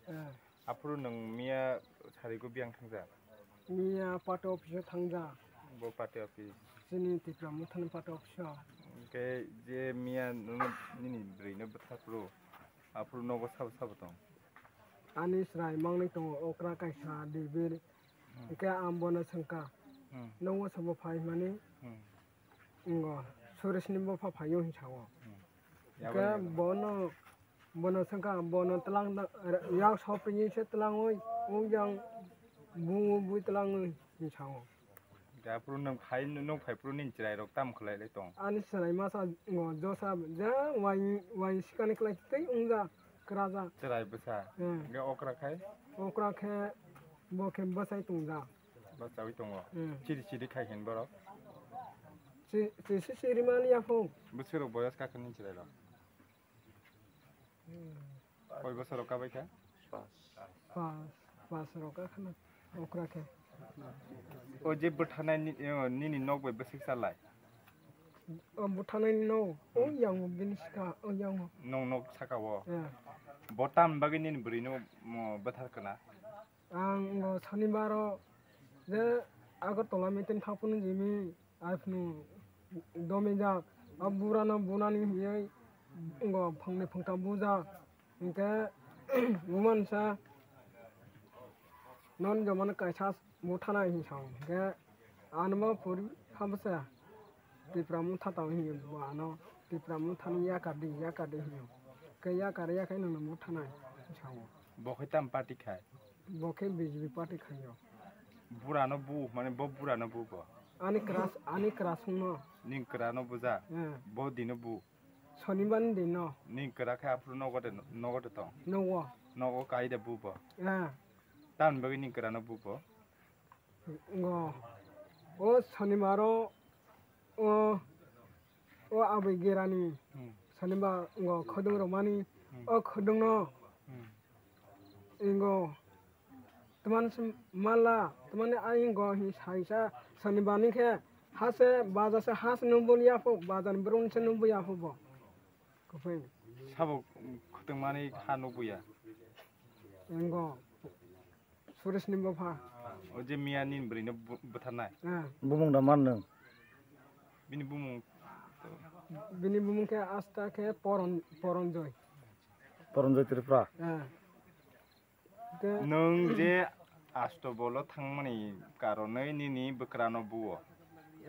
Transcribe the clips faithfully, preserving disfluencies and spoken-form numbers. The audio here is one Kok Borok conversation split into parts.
Eh. Aphuru nwng miya sarigo biyang thangjak? Miya party office o thangjak. Bo party office? Chini Tipra Mothani party office o. Hwnkhe je miya nwng nini bwrwino bwtharphuru, aphuru nogo sabo sabo tong? Ani chwrai mangnwi tongo, okra kaisa, dibir. Hmm. Hwnkhe ang bono swngkha, hmm, "Nogo sabo phai hwnmani?" Hmm. Ngo, Suresh ni bopha phaio hinwi sao. Hmm. Hwnkhe bono, bono swngkha, bono twlang da-, yak sopringni se twlangwi, wng yang bung bui twlangwi hinwi sao. Hwnkhe aphuru nwng phai, nwng phai phuru nini chwrai rok tamo khlai lai tong? Ani chwrai masa ngo josa je wai, wai sikani khlai tei wngja, kwraja. Chwrai bwsa. Hmm. Hwnkhe okra khai? Okra khe bo khe bwsai tongja. Bwsaui tongo. Hmm. Chiri chiri khai hin borok. Chi-, chisi chiri mani yapho. Bwswk rok boyos kakha nini chwrai rok? Hmm. Koi bosor rok kabai kha? Pas, pas rok kakhana okra khe. O je bwthanai ni, o nini nok bai bwswk chalai? O bwthanai ni nok, o, hmm, yang bini sika, o yang. Nong nok saka o? Eh. Bo tam bagwi nini bwrwi no, mo, bwthar kana? Ang ngo Sonibaro je Agartala meeting thangphuru jimi aphnu domijak, a burano bunani hiyoi ngo phangni phangtham bujak, hwnkhe bumansa non jomano kaisa buthanai hinwi sao, hwnkhe anmo puri habwsa Tipra motha tong hinwi bo ano Tipra mothani yakar di, yakar di hinwi, hwnkhe yakar yakhai nwngno buthanai hinwi sao. Bo khe tam party khai? Bo khe B J P party khaio. Burano bu, mane bo burano bu bo? Ani kwra, ani kwrasungno. Ning kwrano buja? Eh. Bo dino bu? Sonibar ni dino. Ning kwra khe aphuru nogo de, nogo de tong? Nogo. Nogo kai de bu bo? Eh. Tamni bagwi ning kwrano bu bo? Ngo. O Sonibaro, o, o aboi gerani. Hmm. Sonibar ngo khudung romani. Hmm. O khudungno. Hmm. Ingo. Tman mala, tmani aingo hi saisa Sonibar ni khe hase bajar se has nubul yapho, bajar brun se nubul yapho bo. Kuphai. Sabo khutungmani ha nukbuya. Ingo. Suresh ni bopha. O je miya nini bwrwi no bu-, butharnai. Ah. Bumung da man nwng? Bini bumung. Bini bumung khe asta khe Poron-, Poronjoy. Poronjoy Tripura. Ah. Nwng je Astobolo thangmani karonwi nini bwkrano buo,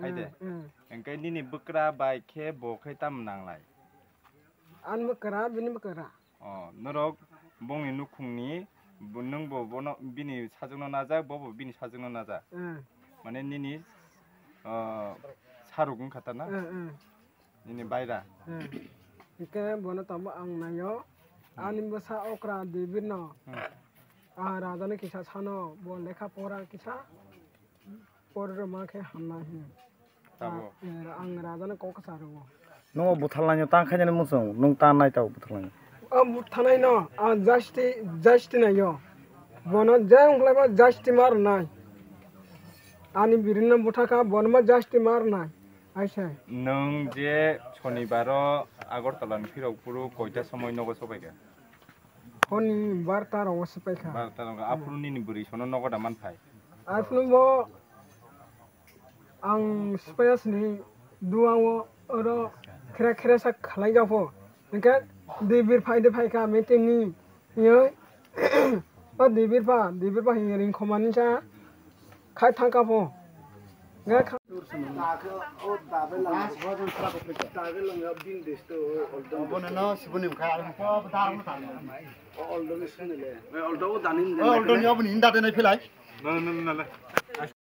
hai de? Mm, mm. Hwnkhe nini bwkra bai khe bo khe tamo nanglai? Ani bwkra, bini bwkra. O, norok bongni nukhungni, bo, nwng bo bono, bini sajwkno najak, bo bo bini sajwkno najak. Mm. Mane nini, o, saruk wngkha ta na? Mm, mm. Nini baira. Hmm. Hwnkhe bono tabuk ang naio. Hmm. Ani bwsa okra Debirno. Hmm. Ang rajani kisa sano, bo lekha pora kisa porwi rwma khe hamnai hwn. Tabuk. Ah, eh, ang rajani kok kwcharo. Nwng o butharlaino tang khainani muchung, nwng ta nai tabuk butharlaino. O butharnaino, ah, justi-, justi naio. Bono je wng khlaiba justi ma rwnai. Ani birino buthakha, bono ma justi ma rwnai. Aisa. Nwng je Sonibaro Agartala ni phirok phuru koita somoi nogo sopaikha? Honi barta rogo sopaikha. Barta rogo. Aphuru nini bwrwi sono nogo da manphai? Aphuru bo ang sopaiyasini duango oro khera khera sa khlai japho. Hwnkhe Debir phai de phaikha meeting ni. Yoi. O Debir pha, Debir pha hinwi ringkhomani sa khai thangkha pho. Nge kha- Obono no siboni wngkha, ang po dar mo tang. O Oldoni sini le. O Oldoni aboni hinda de nai philai. No, no, no, no.